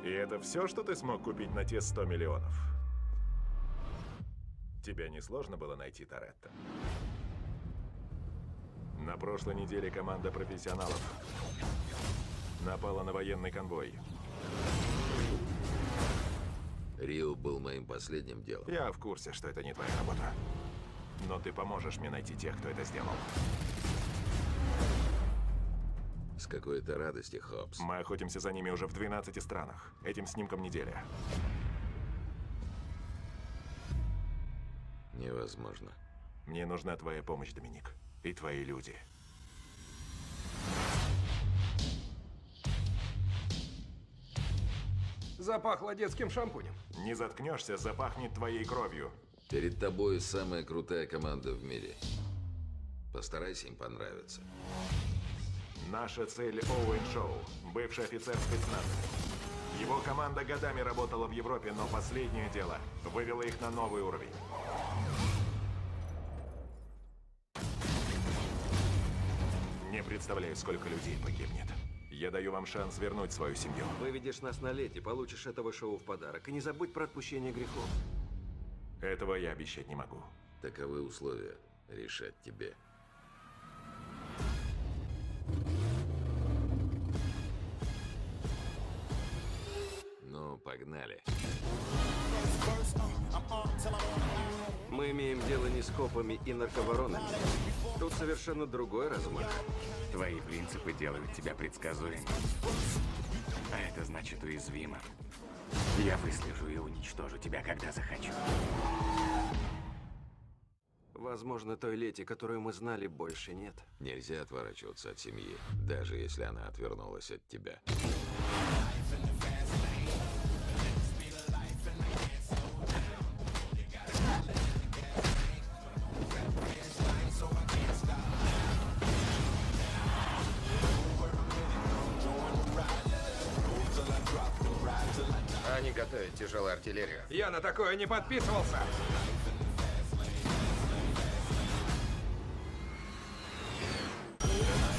И это все, что ты смог купить на те 100 миллионов? Тебе не сложно было найти Торетто? На прошлой неделе команда профессионалов напала на военный конвой. Рио был моим последним делом. Я в курсе, что это не твоя работа. Но ты поможешь мне найти тех, кто это сделал. С какой-то радости, Хоббс. Мы охотимся за ними уже в 12 странах. Этим снимкам неделя. Невозможно. Мне нужна твоя помощь, Доминик. И твои люди. Запахло детским шампунем. Не заткнешься, запахнет твоей кровью. Перед тобой самая крутая команда в мире. Постарайся им понравиться. Наша цель Оуэн Шоу, бывший офицер спецназа. Его команда годами работала в Европе, но последнее дело вывело их на новый уровень. Не представляю, сколько людей погибнет. Я даю вам шанс вернуть свою семью. Выведешь нас на лете, получишь этого шоу в подарок. И не забудь про отпущение грехов. Этого я обещать не могу. Таковы условия. Решать тебе. Ну, погнали. Мы имеем дело не с копами и наркобаронами. Тут совершенно другой размах. Твои принципы делают тебя предсказуемым. А это значит уязвимым. Я выслежу и уничтожу тебя, когда захочу. Возможно, той лете, которую мы знали, больше нет. Нельзя отворачиваться от семьи, даже если она отвернулась от тебя. Они готовят тяжелую артиллерию. Я на такое не подписывался.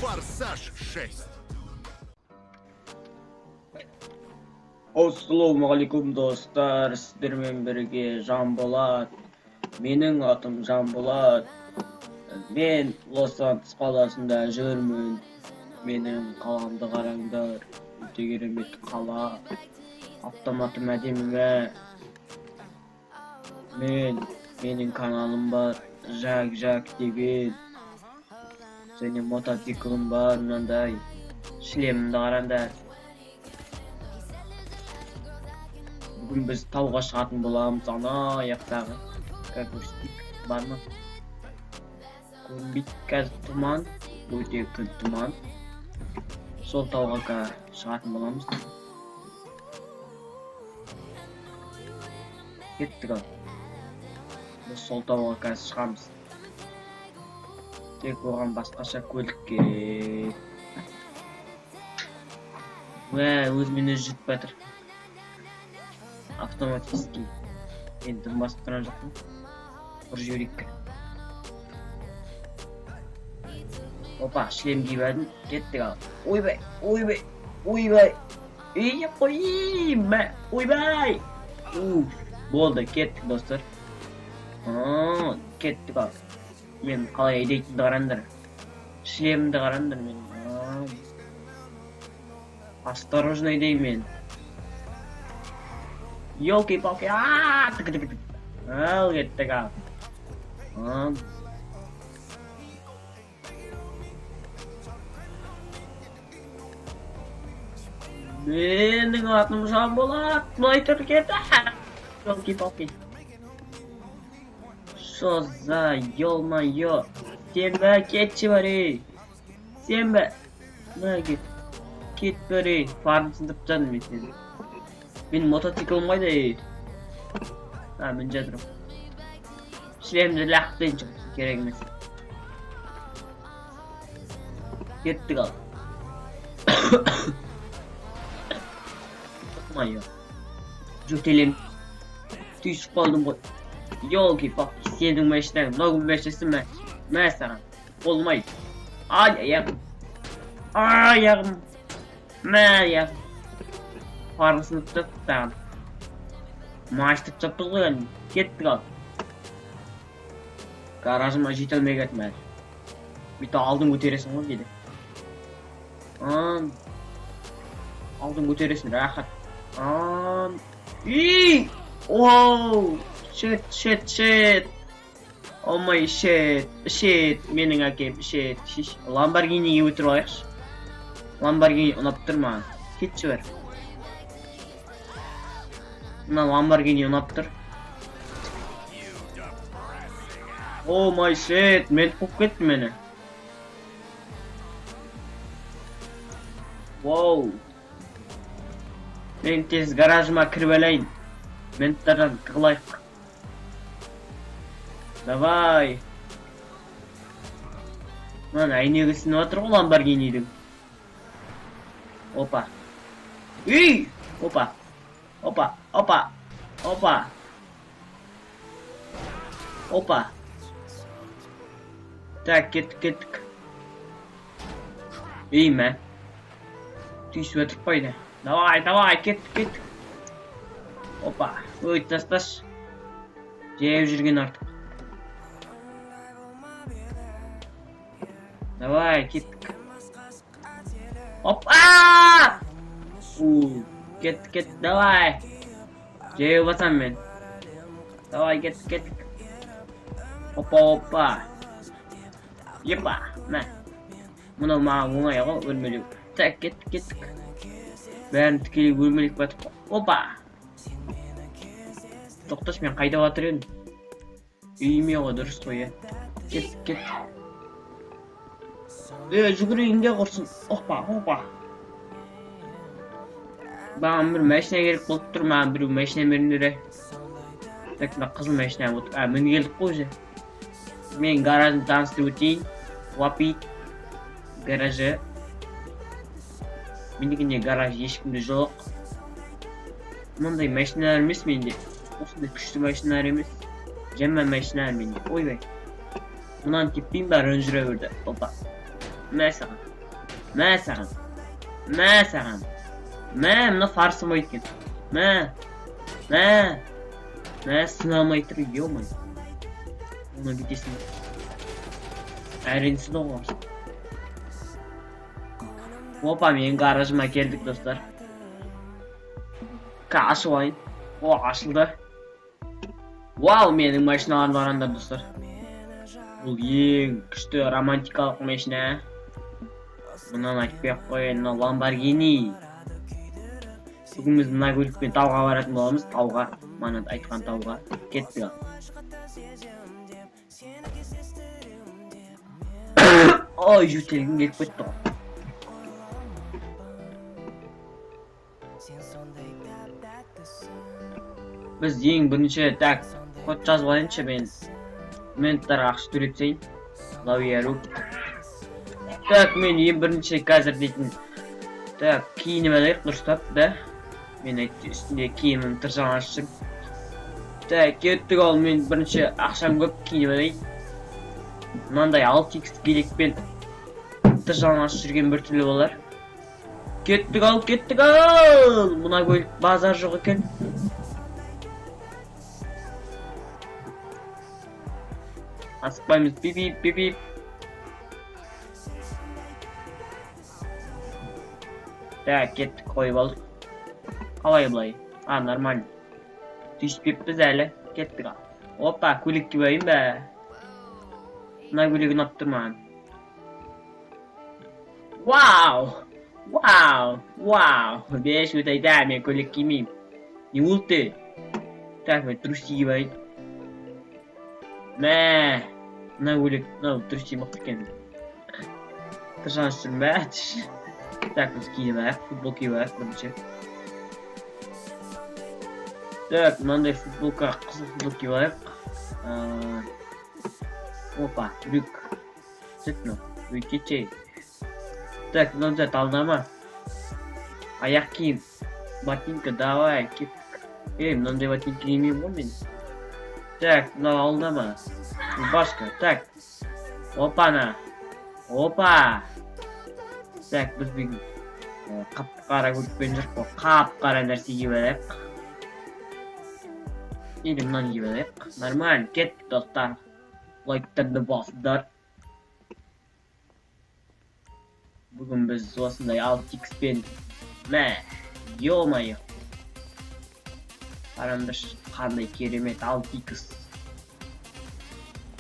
«Форсаж 6». Ассалаумағалейкум, достар! Сіздермен бірге Жанболат. Менің атым Жанболат. Мен Лос-Анджелес қаласында жүрмін. Менің қаламды қараңдар, өте керемет қала. Автоматым әдемі ме? Менің каналым бар, Жак Жак деген, және мотоциклім бар мынандай. Шлемімді қараңдар. Бүгін біз тауға шығатын боламыз, ана жақтағы. Как көрсетейік, бар ма? Көрінбейді қазір, тұман, өте күн тұман. Сол тауға шығатын боламыз. Кеттік. Ал біз сол тауға қазір шығамыз, тек оған басқаша көлік керек. Мә, өзімен өзі жетіп жатыр автоматически. Мен дым басып тұрған жоқпын. Ұрып жіберейік. Опа, шлем киіп алдым. Кеттік. Ал, ойбай, ойбай, ойбай, ей, қой, мә, ойбай. Уф, болды, кеттік, достар. А, кеттік. Ал мен қалай айдайтынымды қараңдар, шлемімді қараңдар. Мен осторожно айдаймын мен. Елки палки. Тік тік тік. Ал кеттік. Ал. А. Менің атым Жанболат. Былай тұр, кет. Елки палки. Что за, ё-моё? Сен бе, кетші бар, ей. Сен бе? Мә, кет. Кет бар, ей. Фарын сындырып тастадым мен сені. Менің мотоциклім қайда, ей? А, міне жатырмын. Шлемді лақтырайыншы, керек емес. Кеттік. Ал, ё-моё, жөтелем, түйісіп қалдым ғой. Елки палки, сенің машинаң мынау, кім машинасы? Мә, мә саған, болмайды. Ай, аяғым, аяғым, мә, аяғым. Фарын сынып тастады тағы. Маштып тастаппыз ғой енді. Кеттік ал. Гаражыма жете алмай кеттім әлі. Бүйтіп алдын көтересің ғой кейде. Ан. Алдын көтересің, рахат. Ан. И! Оу! Shit, shit, shit. Oh my shit. Shit. Менің әкем shit. Шиш. Ламборгиниге өтіріп алайықшы. Ламборгини ұнап тұр маған. Кетші бер. Мына Ламборгини ұнап тұр. Oh my shit. Мен қуып кетті мені. Воу. Мен тез гаражыма кіріп алайын. Менттардан тығылайық. Давай. Мынаның әйнегі сынып жатыр ғой Ламборгинидің. Опа. Үй! Опа. Опа. Опа. Опа. Опа. Так, кеттік, кеттік. Ей, мә. Түйісіп жатыр қойды. Давай, давай, кеттік, кеттік. Опа. Ой, тасташы. Жаяу жүрген артық. Давай, кеттік. Опа! У, кеттік, кеттік, давай. Жаяу басам мен. Давай, кеттік, кеттік. Опа, опа. Епа, мә. Мынау маған оңай ғой өрмелеу. Так, кеттік, кеттік. Бәрін тікелей өрмелеп батып. Опа! Тоқташы, мен қайда батыр едім? Үйіме ғой, дұрыс қой, иә. Кеттік, кеттік. Е, жүгірейін де құрсын. Опа, опа. Маған бір машина керек болып тұр, маған біреу машина беріңдер. Так, мына қызыл машина болып. А, міне келдік қой уже. Мен гаражын таныстырып өтейін. Вапи гаражы. Менікінде гараж ешкімде жоқ. Мындай машиналар емес менде. Осындай күшті машиналар емес. Жаман машиналар менде. Ойбай. Мынаны теппеймін ба Range Rover'ді? Опа. Мә саған. Мә саған. Мә саған. Мә, мына фар сынбайды екен. Мә. Мә. Мә, сына алмай тұр, ё-моё. Оны бүйтесің. Әрең сынды ғой. Опа, менің гаражыма келдік, достар. Ка ашып алайын. О, ашылды. Вау, менің машиналарым қараңдар, достар. Бұл ең күшті романтикалық машина. Мынаны айтпай ақ қояйын, мынау Ламборгини. Бүгін біз мына көлікпен тауға баратын боламыз, тауға, мана айтқан тауға. Кеттік ал. Ой, жөтелгім келіп кетті ғой. Біз ең бірінші, так, код жазып алайыншы мен. Менттарға ақша төлеп тастайын. Лавияру. Так, мен ең бірінші қазір дейтін. Так, киініп алайық дұрыстап, да? Мен айтты үстінде киімім тыр жалаңаш жүрмін. Так, кеттік ал, мен бірінші ақшам көп киініп алайын. Мынандай 6x көйлекпен тыр жалаңаш жүрген біртүрлі болар. Кеттік ал, кеттік ал! Мына көлік базар жоқ екен. Асықпаймыз, бип бип бип бип. Так, кеттік, қойып алдық. Қалай былай? А, нормально. Түйіспеппіз әлі. Кеттік ал. Опа, көйлек киіп алайын ба? Мына көйлек ұнап тұр маған. Вау! Вау! Вау! Беш өт айда, мен көйлек кимеймін. Не болды? Так, мен трусы киіп алайын. Мә! Мына көйлек, мынау трусы мықты екен. Тыржанып жүрмін бә? Так, біз киіп алайық, футбол киіп алайық бірінші. Так, мынандай футболка, қызыл футболка киіп алайық. Опа, брюк. Сүт мынау, өйткече. Так, мынау зат алдама. Аяқ киім. Ботинка, давай, кеттік. Ей, мынандай ботинка кимеймін ғой мен. Так, мынау алдама. Рубашка, так. Опана. Опа. Так, біз бүгін Қап-қара көлікпен жүріп қой. Қап-қара нәрсе киіп алайық. Или мынаны киіп алайық. Нормально, кеттік, достар. Лайктарды басыңдар. Бүгін біз осындай 6X-пен, мә, ё-моё. Қараңдаршы, қандай керемет 6X.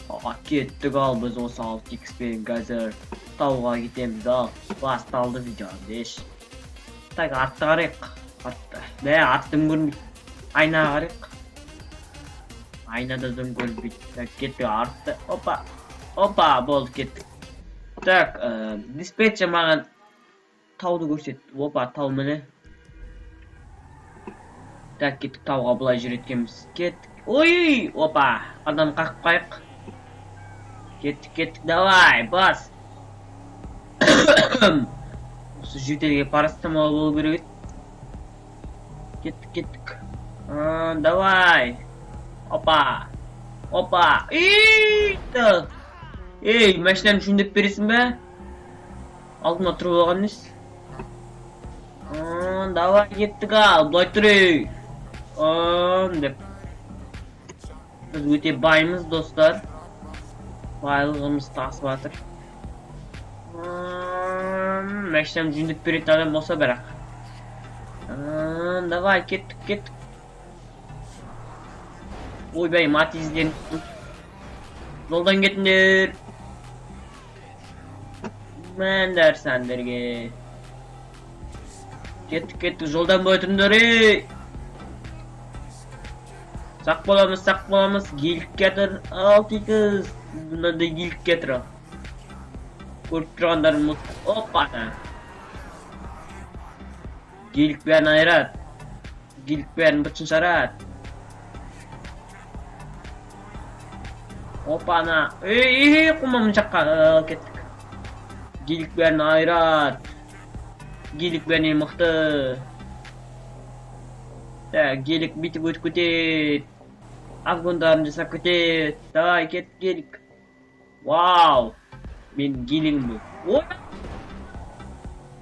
А, кеттік ал, біз осы 6X-пен қазір тауға кетеміз ал. Басталды видео, деш. Так, артты қарайық. Артты. Мә, арттым көрінбейді. Айнаға қарайық. Айнада дым көрінбейді. Так, кеттік артты. Опа. Опа, болды, кеттік. Так, диспетчер маған тауды көрсетті. Опа, тау міне. Так, кеттік, тауға былай жүреді екенбіз. Кеттік. Ой, опа, адам қағып қайық. Кеттік, кеттік, давай, бас. Осы жөтелге парацетамол болу керек еді. Кеттік, кеттік. А, давай. Опа. Опа. Ей, ей, машинаны жөндеп бересің бе? Алдыма тұрып алған несі? А, давай, кеттік ал, былай тұр ей. Деп. Біз өте баймыз, достар. Байлығымыз тасып жатыр. Машинамды жөндеп беретін адам болса бірақ. Давай, кеттік, кеттік. Ойбай, Матизден. Жолдан кетіңдер. Мәндер сендерге. Кеттік, кеттік, жолдан өтіңдер, ей. Сақ боламыз, сақ боламыз. Гелик кетір, 6X. Мынандай гелик кетір. Көріп тұрғандарың. Опа. Гелик бәрін айырады. Гелик бәрін бытшын шығарады. Опа-на. Ей, ей, қума мына жаққа. Кеттік. Гелик бәрін айырады. Гелик бәрінен мықты. Так, гелик бүйтіп өтіп кетеді. Обгондарын жасап кетеді. Давай, кет, гелик. Вау. Мен гелигім бұл. Ой!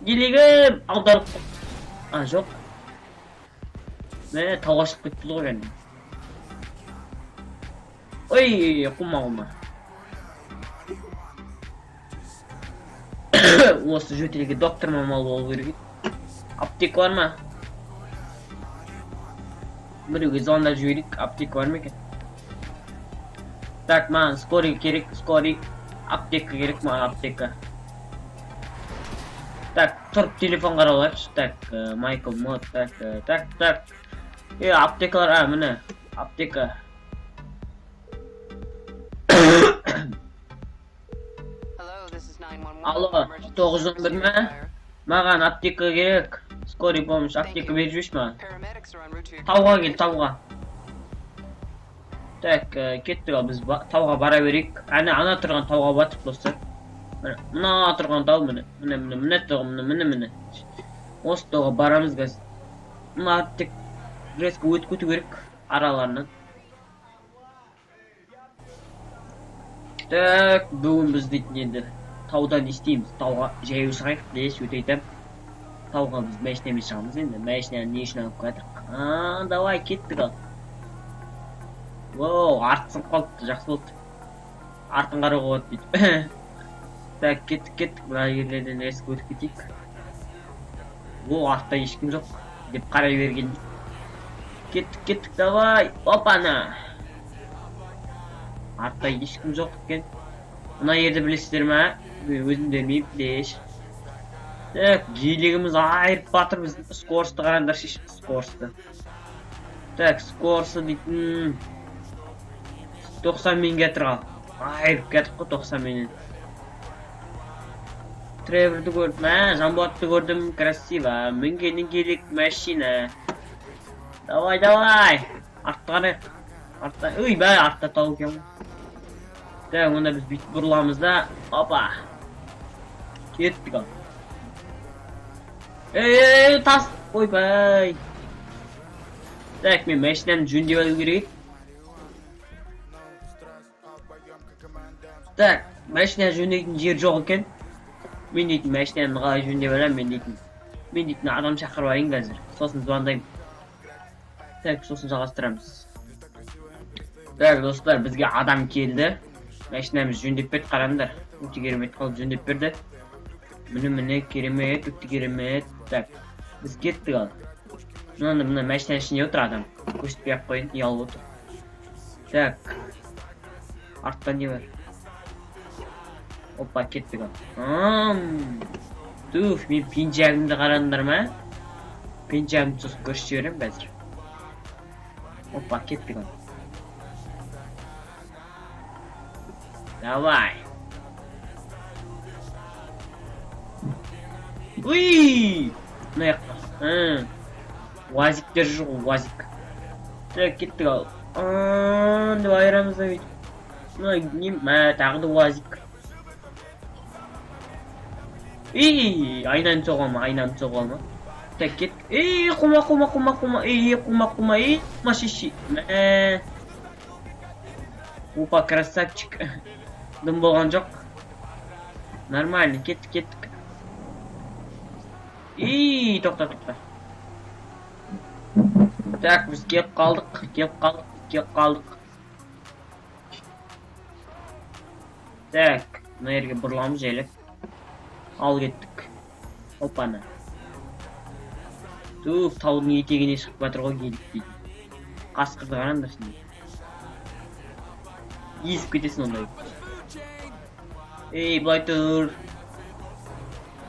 Гелигім! Аударып. А, жоқ. Мә, тауға шығып кетті ғой кәдімгі. Ой, қума, қума. Осы жөтелге доктор мамал болу керек еді. Аптека бар ма? Біреуге звондап жіберейік, аптека бар ма екен? Так, маған скорый керек, скорый. Аптека керек маған, аптека. Так, тұрып телефон қарап алайықшы. Так, Майкл Мод, так, так, так. Аптекалар, а, міне, аптека. Алло, 911 ме? Маған аптека керек. Скорый помощь, аптека беріп жіберші маған. Тауға кел, тауға. Так, кеттік ал, біз тауға бара берейік. Әне, ана тұрған тауға батып, достар. Міне, мына тұрған тау, міне, міне, міне, міне тұрған, міне, міне, міне. Осы тауға барамыз қазір. Мына тек резко өтіп кету керек араларынан. Так, бүгін біз дейтін енді таудан не істейміз? Тауға жаяу шығайық, деш, өте айтамын. Тауға біз машинамен шығамыз енді. Машинаны не үшін алып келатырық? А, давай, кеттік ал. Воу, арты сынып қалыпты, жақсы болды. Артын қарауға болады дейді. Так, кеттік, кеттік. Мына жерлерден резко өтіп кетейік. О, артта ешкім жоқ деп қарай берген. Кеттік, кеттік, давай. Опана. Артта ешкім жоқ екен. Мына жерді білесіздер ме? Мен өзім де білмеймін, деш. Так, гелигіміз айырып батыр біздің скоросты қараңдаршы, скоросты. Так, скоросты дейтін 90 мен кетір ал. Айырып кетіп қой 90 менен. Треворды көрдім, ә, Жанболатты көрдім, красиво. Мінгені керек машина. Давай, давай. Артта қарайық. Артта, ой, бә, артта тау екен ғой. Так, онда біз бүйтіп бұрыламыз да, опа. Кеттік ал. Ей, ей, ей, тас, ойбай. Так, мен машинаны жөндеп алу керек еді. Так, машина жөндейтін жер жоқ екен. Мен дейтін машинаны қалай жөндеп аламын, мен дейтін. Мен дейтін адам шақырып алайын қазір. Сосын звондаймын. Так, сосын жалғастырамыз. Так, достар, бізге адам келді. Машинамыз жөндеп берді, қараңдар. Өте керемет қылып жөндеп берді. Міне, керемет, өте керемет. Так, біз кеттік ал. Мына машина ішінде отыр адам. Көрсетпей ақ қояйын, ұялып отыр. Так. Артта не бар? Опа, кеттік ал. Туф, мен пинжагімді қарадыңдар ма? Пинжагімді сосын көрсетіп жіберемін қазір. Опа, кеттік ал. Давай. Уй! Мына жаққа. Уазиктер жүр ғой, уазик. Так, кеттік ал. Деп айырамыз да бүйтіп. Мына не, мә, тағы да уазик. Ей, айнаны соға алма, айнаны соға алма. Так, кеттік. Ей, қума, қума, қума, қума. Ей, қума, қума, ей, қума, шеши. Мә. Опа, красавчик. Дым болған жоқ. Нормально, кеттік, кеттік. Ей, тоқта, тоқта. Так, біз келіп қалдық, келіп қалдық, келіп қалдық. Так, мына жерге бұрыламыз жайлап. Ал кеттік. Опана. Туф, таудың етегіне шығып жатыр ғой гелик дейді. Қасқырды қараңдар сендер. Есіп кетесің ондай. Ей, былай тұр.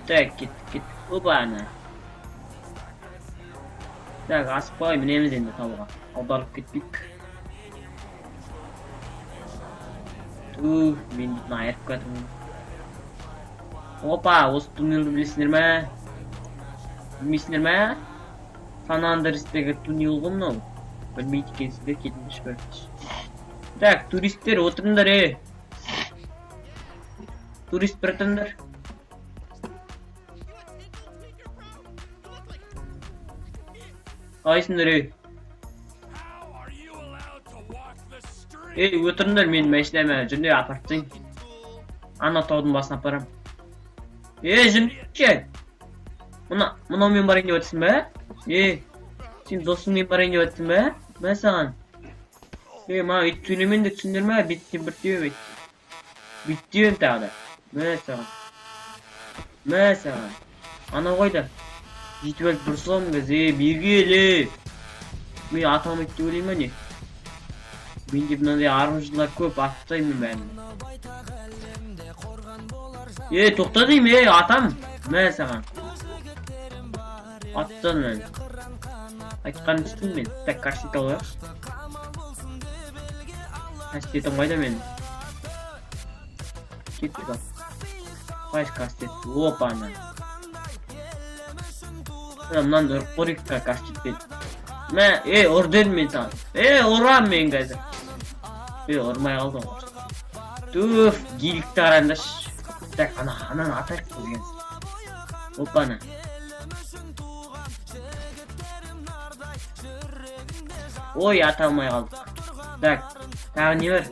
Так, кеттік, кеттік. Опана. Так, асықпай мінеміз енді тауға. Аударылып кетпейік. Туф, мен дейтін айырып кетірмін. Опа, осы туннелді білесіңдер ме? Білмейсіңдер ме? Сан Андрестегі туннел ғой мынау. Білмейді екенсіңдер, кетіңдерші бәрі. Так, туристер отырыңдар, е. Турист братандар. Қалайсыңдар, ей? Ей, отырыңдар менің машинама, жүріңдер, апарып тастайын. Ана таудың басына апарам. Ей, жүріңдерші. Мынаумен барайын деп жатырсың ба? Ей, сен досыңмен барайын деп жатырсың ба? Мә саған. Ей, маған өйтіп сөйлемеңдер, түсіндер ме? Беттен бір теуіп өйтіп. Бүйтіп теуемін тағы да. Мә саған. Мә саған. Анау қайда? Жетіп алып бір саламын қазір. Ей, бері кел, ей. Мен ата алмайды деп ойлаймын ба не? Менде мынандай армыжылар көп, атып тастаймын бәрін. Ей, тоқта деймін, ей, атам. Мә саған. Аттан мен. Айтқанын істеймін мен. Так, кастет алайық. Кастетім қайда менің? Кеттік ал. Қайсы кастет? Опа, ана. Мынаны ұрып көрейік ка кастетпен. Мә, ей, ұр дедім мен саған. Ей, ұрам мен қазір. Ей, ұрмай қалдым ғой. Туф, геликті қараңдаршы. Так, ананы атайық бізге. Опа, ана. Ой, ата алмай қалдық. Так, тағы не бар?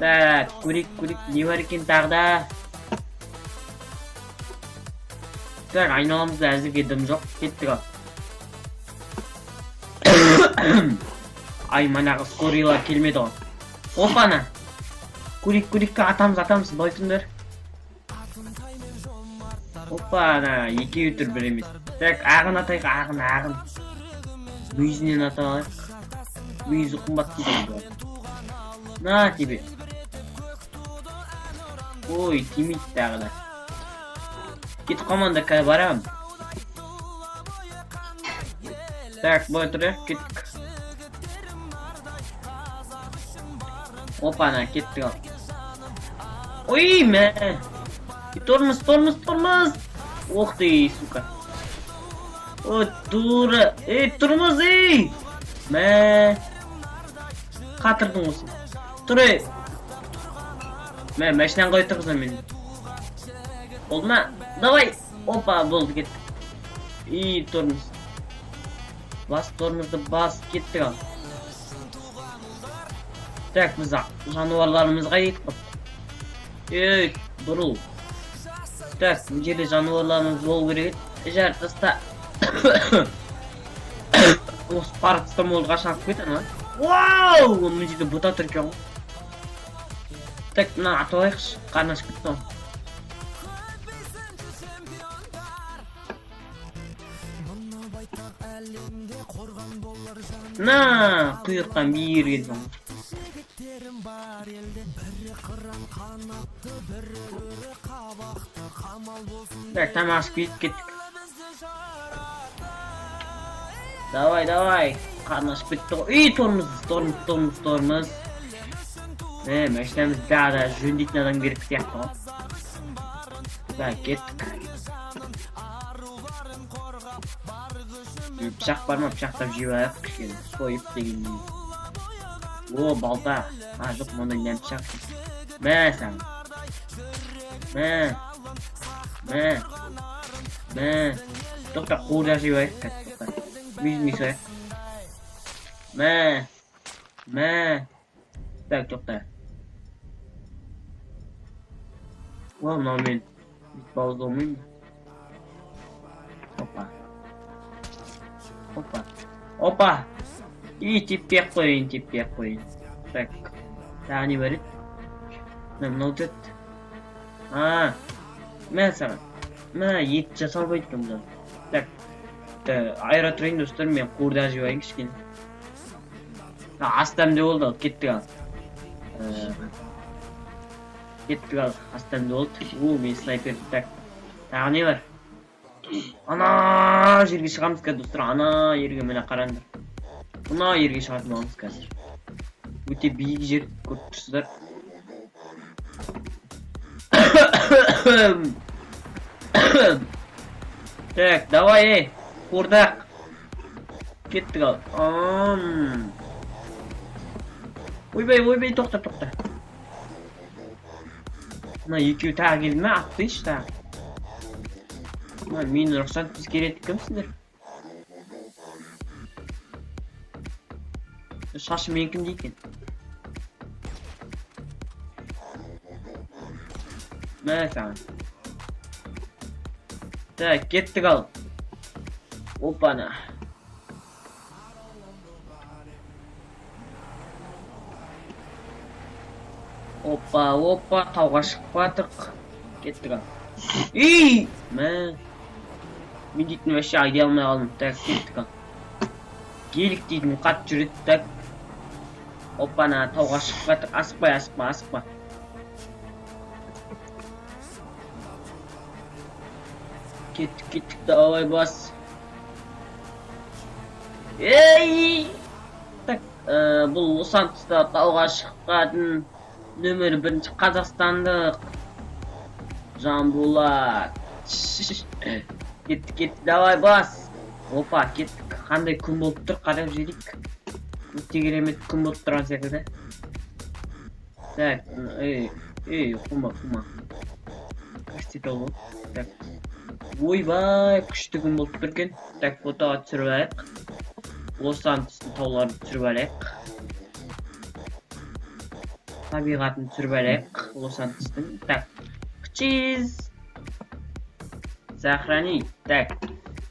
Так, көрейік, көрейік, не бар екен тағы да? Так, айналамызда әзірге дым жоқ. Кеттік ал. Ай, манағы скорыйлар келмеді ғой. Опа, ана. Көрейік, көрейік, атамыз, атамыз, былай тұрыңдар. Опа, ана, екеуі тұр бір емес. Так, ағын атайық, ағын, ағын. Мүйізінен ата алайық. Мүйізі қымбат дейді ғой. На тебе. Ой, тимейді тағы да. Кетіп қалмаңдар, қазір барамын. Так, былай тұрайық, кеттік. Опа, ана, кеттік ал. Ой, мә. Тормоз, тормоз, тормоз. Ох ты, сука. Ой, дура. Ей, тормоз, ей. Мә. Қатырдың осы. Тұр, ей. Мә, машинаны қалай тұрғызамын мен? Болды ма? Давай. Опа, болды, кеттік. И, тормоз. Бас тормозды бас, кеттік ал. Так, біз жануарларымызға кетіп қалдық. Ей, бұрыл. Так, мына жерде жануарларымыз болу керек еді. Жар, таста. Осы парацетамолды қашан алып кетті ана? Вау! Мына жерде бұта тұр екен ғой. Так, мына атып алайықшы, қарны ашып кетті ғой. На, құйрықтан бері келдің. Так, тамақ ішіп кетіп кеттік. Давай, давай. Қарны ашып кетті ғой. Ей, тормоз, тормоз, тормоз, тормоз. Машинамыз бәрі жөндейтін адам керек сияқты ғой. Так, кеттік. Пышақ бар ма? Пышақтап жеп алайық кішкене. Сойып дегендей. О, балта. А, жоқ, мынандай нәм пышақ. Мә саған. Мә. Мә. Мә. Тоқта, қуырдақ жеп алайық. Тоқта. Мүйізін сояйық. Мә. Мә. Так, тоқта. О, мынау мен бүйтіп бауыздалмаймын. Опа. Опа. Опа. И теппей ақ қояйын, теппей ақ қояйын. Так. Тағы не бар еді? Мынау өтеді. А, мә саған. Мә, ет жасалмайды екен бұдан. Так. Айыра тұрайын, достар, мен қуырдақ жеп алайын кішкене. Ас дәмді болды, ал, кеттік ал. Кеттік ал, ас дәмді болды. О, мен снайпер. Так. Тағы не бар? Ана жерге шығамыз қазір, достар. Ана жерге, міне қараңдар. Мына жерге шығатын боламыз қазір. Өте биік жер, көріп тұрсыздар. Так, давай, ей, қуырдақ. Кеттік ал. Ойбай, ойбай, тоқта, тоқта. Мына екеуі тағы келді ме? Атсайшы тағы. Мына мен рұқсат біз келеді, кімсіңдер? Шашы менікінде екен. Мә саған. Так, кеттік ал. Опана. Опа, опа, тауға шығып бардық. Кеттік ал. Ей! Мә. Мен дейтін вообще айдай алмай қалдым. Так, кеттік ал. Гелик дейтін қатты жүреді. Так. Опана, тауға шығып бардық. Асықпай, асықпа, асықпа. Кеттік, кеттік, давай бас. Ей! Так, бұл Лос-Сантоста тауға шыққан нөмірі бірінші қазақстандық Жанболат. Кеттік, кеттік, давай бас. Опа, кеттік. Қандай күн болып тұр, қарап жіберейік. Өте керемет күн болып тұрған секілді. Так, ей, ей, қума, қума. Кастет ол. Так. Ойбай, күшті күн болып тұр екен. Так, фотоға түсіріп алайық. Лос-Сантостың тауларын түсіріп алайық. Табиғатын түсіріп алайық Лос-Сантостың. Так, чиз. Сохранить. Так,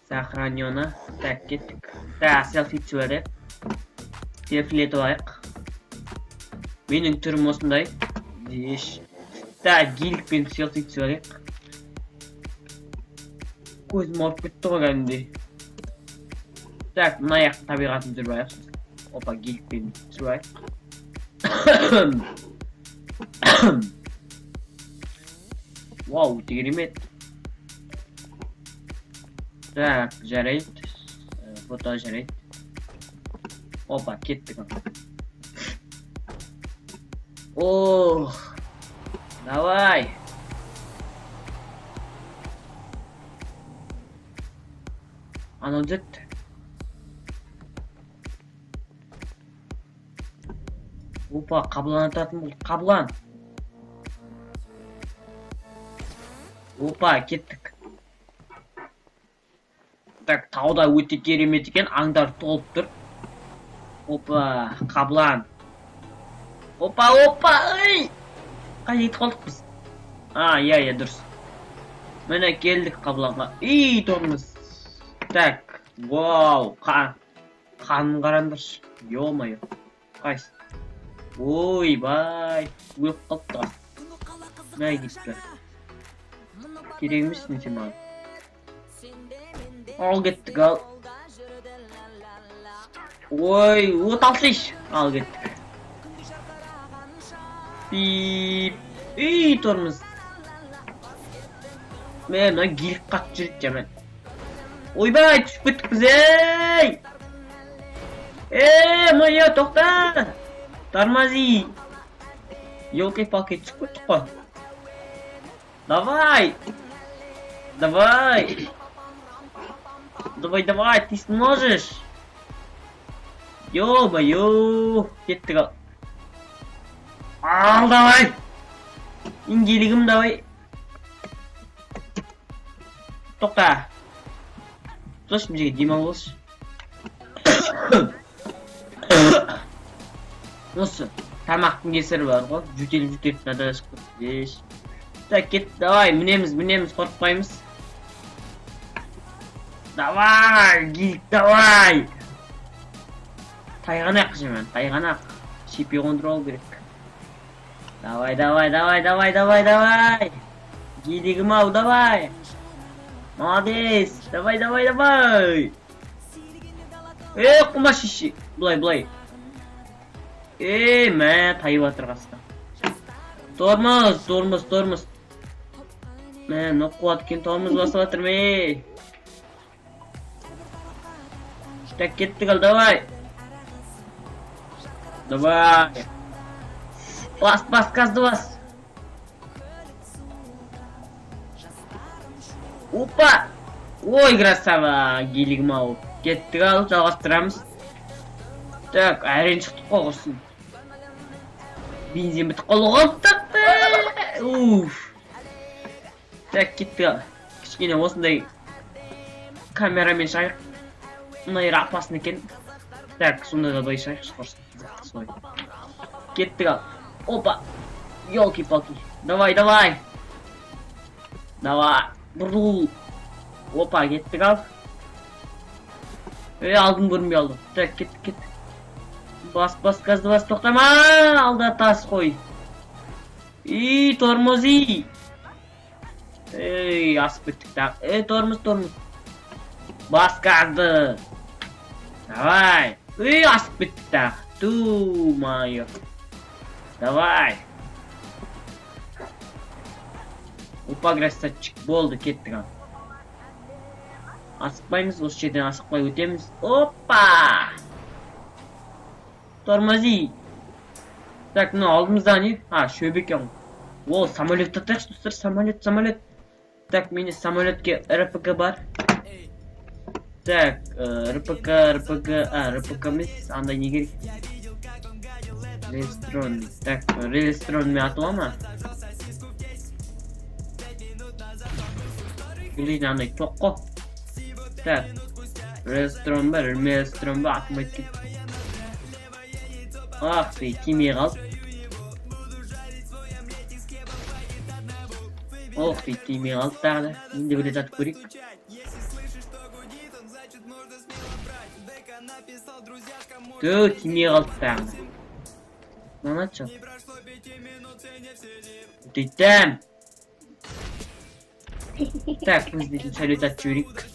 сохранено. Так, кеттік. Так, селфи түсіріп алайық. Селфилетіп алайық. Менің түрім осындай. Еш. Так, геликпен селфи түсіріп алайық. Көзім ауырып кетті ғой кәдімгідей. Так, мына аяқтың табиғатын түсіріп алайық. Опа, геликпен түсіріп алайық. Вау, өте керемет. Так, жарайды. Фото жарайды. Опа, кеттік. Ох, давай. Анау жетті. Опа, қабылан ататын болды. Қабылан. Опа, кеттік. Так, тауда өте керемет екен, аңдар толып тұр. Опа, қабылан. Опа, опа, ей! Қай кетіп қалдық біз? А, иә, иә, дұрыс. Міне, келдік Қабыланға. И, тормоз. Так, вау, қанын қараңдаршы. Ё-моё. Қайсы? Ойбай, өліп қалыпты. Мә, кетті. Керек емес несе маған. Ал, кеттік, ал. Ой, от алсайшы. Ал, кеттік. Пип. Үй, тормоз. Мә, мына гелик қатты жүреді жаман. Ойбай, түсіп кеттік біз, ей! Ей, моя, тоқта! Тормози! Елки-палки, түсіп кеттік қой. Давай! Давай! Давай, давай, ты сможешь! Ё-моё! Кеттік, ал. Ал, давай! Гелигім, давай! Тоқта! Тош, бізге демалып алшы. Осы тамақтың кесірі бар ғой, жөтеліп жөтеліп мынадан шығып кетті. Так, кет, давай, мінеміз, мінеміз, қорықпаймыз. Давай, гелик, давай! Тайғанақ жемін, тайғанақ. Шепе қондырып алу керек. Давай, давай, давай, давай, давай, давай! Гелигім ау, давай! Молодец! Давай, давай, давай! Ей, қума, шеше! Былай, былай. Ей, мә, тайып жатыр қасқа. Тормоз, тормоз, тормоз. Мә, мынау қуады екен, тормоз басып жатырмын, ей. Так, кеттік, ал, давай. Давай. Бас, бас, газды бас. Опа! Ой, красава, гелигім ау. Кеттік, ал, жалғастырамыз. Так, әрең шықтық қой, құрсын. Бензин бітіп қалды ғой. Уф. Так, кеттік, ал. Кішкене осындай камерамен шығайық. Мына жер опасно екен. Так, сонда да былай шығайықшы, құрсын. Солай. Кеттік, ал. Опа. Елки-палки. Давай, давай. Давай. Бұрыл. Опа, кеттік, ал. Ей, алдым көрінбей алды. Так, кеттік, кеттік. Бас, бас, газды бас, тоқтама. Алда тас қой. И, тормози. Ей, асып кеттік тағы. Ей, тормоз, тормоз. Бас газды. Давай. Ей, асып кеттік тағы. Ту, моё. Давай. Опа, красавчик. Болды, кеттік, ал. Асықпаймыз, осы жерден асықпай өтеміз. Опа! Тормози. Так, мынау алдымызда не? А, шөп екен ғой. О, самолет атайықшы, достар, самолет, самолет. Так, менде самолетке РПК бар. Так, РПК, РПК, а, РПК емес, андай не керек? Релстрон. Так, релстронмен атыла ма? Бұл дейтін андай тоқ қой. Так, релстрон ба, релстрон ба, атылмайды екен. Ах ты, тимей қалды. Ох ты, тимей қалды тағы да. Енді бір рет атып көрейік. Ту, тимей қалды тағы да. Мынаны атшы. Дейтем. Так, біз дейтін салют атып жіберейік.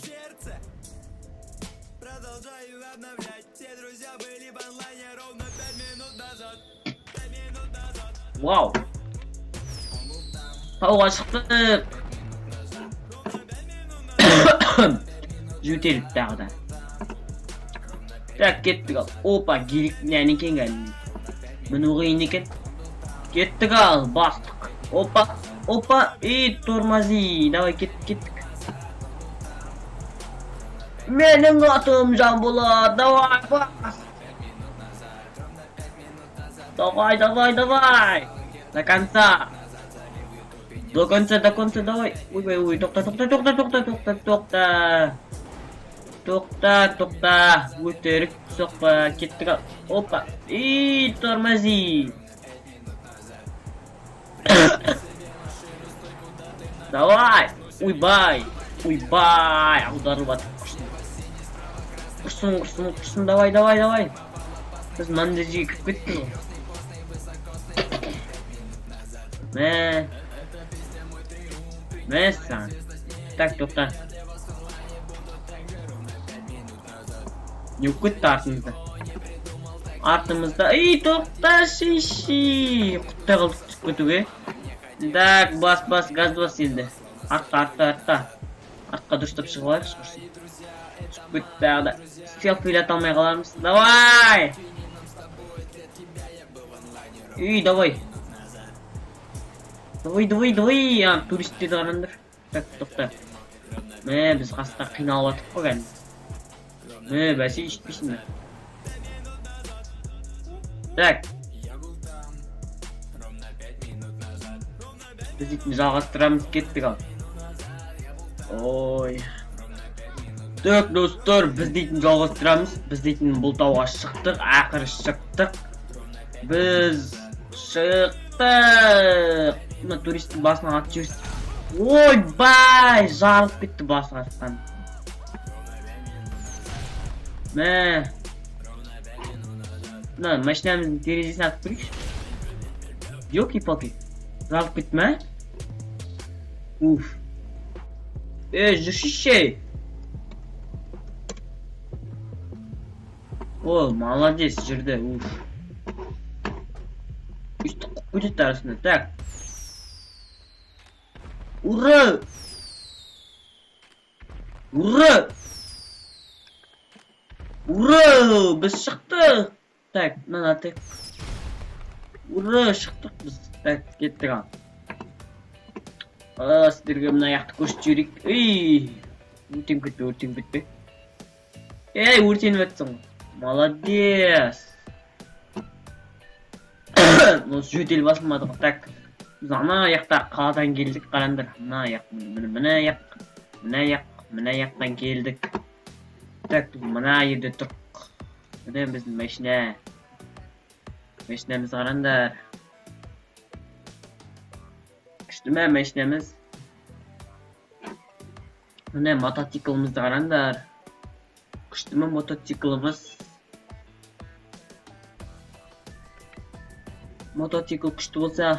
Вау. Тауға шықтық. Жөтеліп тағы да. Так, кеттік, ал. Опа, гелик нән екен кәдімгі. Міну қиын екен. Кеттік, ал, бастық. Опа, опа, и тормози. Давай, кеттік, кеттік. Менің атым Жанболат. Давай, бас. Давай, давай, давай. До конца. До конца, до конца, давай. Ойбай, ой, тоқта, тоқта, тоқта, тоқта, тоқта, тоқта. Тоқта, тоқта. Өтірік соқпа. Кеттік, ал. Опа. И тормози. Давай. Ойбай, ойбай, аударылып жатыр. Құрсын, құрсын, құрсын, құрсын. Давай, давай, давай. Біз мынандай жерге кіріп кеттік ғой. Мә, мә саған. Так, тоқта. Не болып кетті артымызда? Артымызда. Ей, тоқташы, құттай қалдық түсіп кетуге. Так, бас, бас, газ бас енді. Артқа, артқа, артқа. Артқа дұрыстап шығып алайықшы, құрсын. Түсіп кетті тағы да. Селфилете алмай қалармыз. Давай! Үй, давай. Давай, давай, давай. А, туристтерді қараңдар. Так, тоқта. Мә, біз қасқа қиналып жатырық қой кәдімгі. Мә, бәсе, ешітпейсің бе? Так. Біз дейтін жалғастырамыз, кеттік ал. Ой. Так, достар, біз дейтін жалғастырамыз. Біз дейтін бұл тауға шықтық, ақыры шықтық. Біз шықтық. Мына туристің басына атып жіберсін. Ойбай, жарылып кетті басы атқан. Мә. Мына машинамыздың терезесін атып көрейікші. Ёлки-палки. Жарылып кетті ме? Уф. Е, жүрші. О, молодец, жүрді, уф. Өйстіп қуып кетеді арасында. Так. Ура! Ура! Ура! Біз шықтық! Так, мынаны атайық. Ура, шықтық біз. Так, кеттік ал. А, сіздерге мына аяқты көрсетіп жіберейік. Ей! Өртеніп кетпе, өртеніп кетпе. Ей, өртеніп жатсың ғой. Молодец! Осы жөтел басылмады ғой. Так. Біз ана аяқта қаладан келдік, қараңдар. Мына аяқ, міне, мына аяқ, мына аяқ, мына аяқтан келдік. Так, біз мына жерде тұрық. Міне біздің машина. Машинамыз, қараңдар. Күшті ме машинамыз? Міне мотоциклімізді қараңдар. Күшті ме мотоцикліміз? Мотоцикл күшті болса,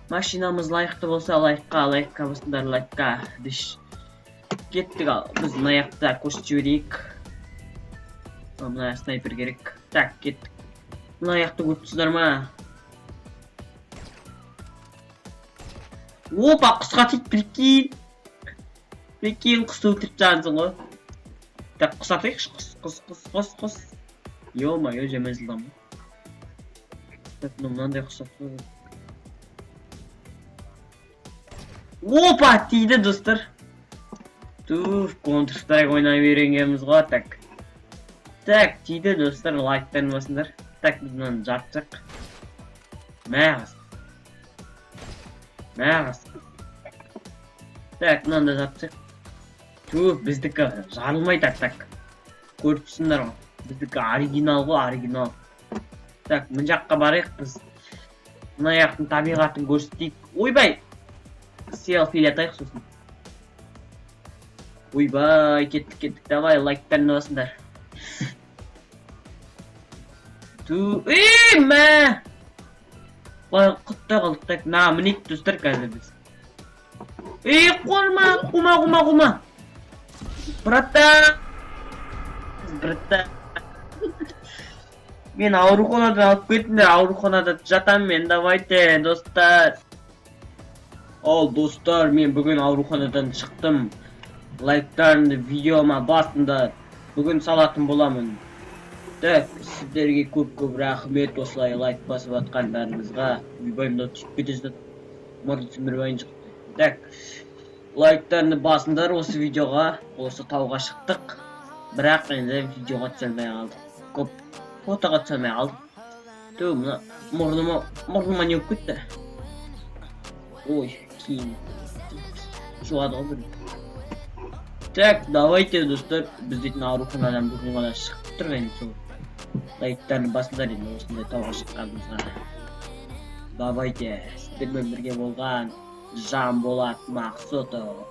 машинамыз лайықты болса, лайкқа, лайкқа басыңдар, лайкқа. Деш. Кеттік ал. Біз мына жақта көрсетіп жіберейік. Мына снайпер керек. Так, кеттік. Мына жақты көріп тұрсыздар ма? Опа, құсқа тиді, прикинь. Прикинь, құсты өлтіріп тастағансың ғой. Так, құс атайықшы, құс, құс, құс, құс, құс. Ё-моё, жаман жылдам. Так, мынандай құс атып. Опа, тиді, достар. Туф, Counter Strike ойнай үйренгенбіз ғой, так. Так, тиді, достар, лайктарын басыңдар. Так, біз мынаны жарып. Мә, қас. Мә, қас. Так, мынаны да жарып. Туф, біздікі жарылмайды, так. Көріп тұрсыңдар ғой. Біздікі оригинал ғой, оригинал. Так, мына жаққа барайық біз. Мына жақтың табиғатын көрсетейік. Ойбай! Селфи атайық сосын. Ойбай, кеттік, кеттік. Давай, лайктарын басыңдар. Ту, ей, мә! Былай құттай қалдық. Так, мына мінейік, достар, қазір біз. Ей, қума, қума, қума, қума. Братан! Братан. Мен ауруханадан алып кетіңдер, ауруханада жатамын мен, давайте, достар. Ал, достар, мен бүгін ауруханадан шықтым. Лайктарыңды видеома басыңдар. Бүгін салатын боламын. Так, сіздерге көп-көп рахмет осылай лайк басып жатқандарыңызға. Ойбай, мынау түсіп кете жаздады. Мұрын сіміріп шықты. Так, лайктарыңды басыңдар осы видеоға. Осы тауға шықтық. Бірақ енді видеоға түсе алмай қалдық. Көп фотоға түсе алмай қалдық. Ту, мына мұрныма не болып кетті? Ой, кейін жуады ғой бір. Так, давайте, достар, біз дейтін ауруханадан бүгін ғана шығып тұр енді сол. Лайктарын басыңдар енді осындай тауға шыққанымызға. Давайте, сіздермен бірге болған Жанболат Мақсұтов.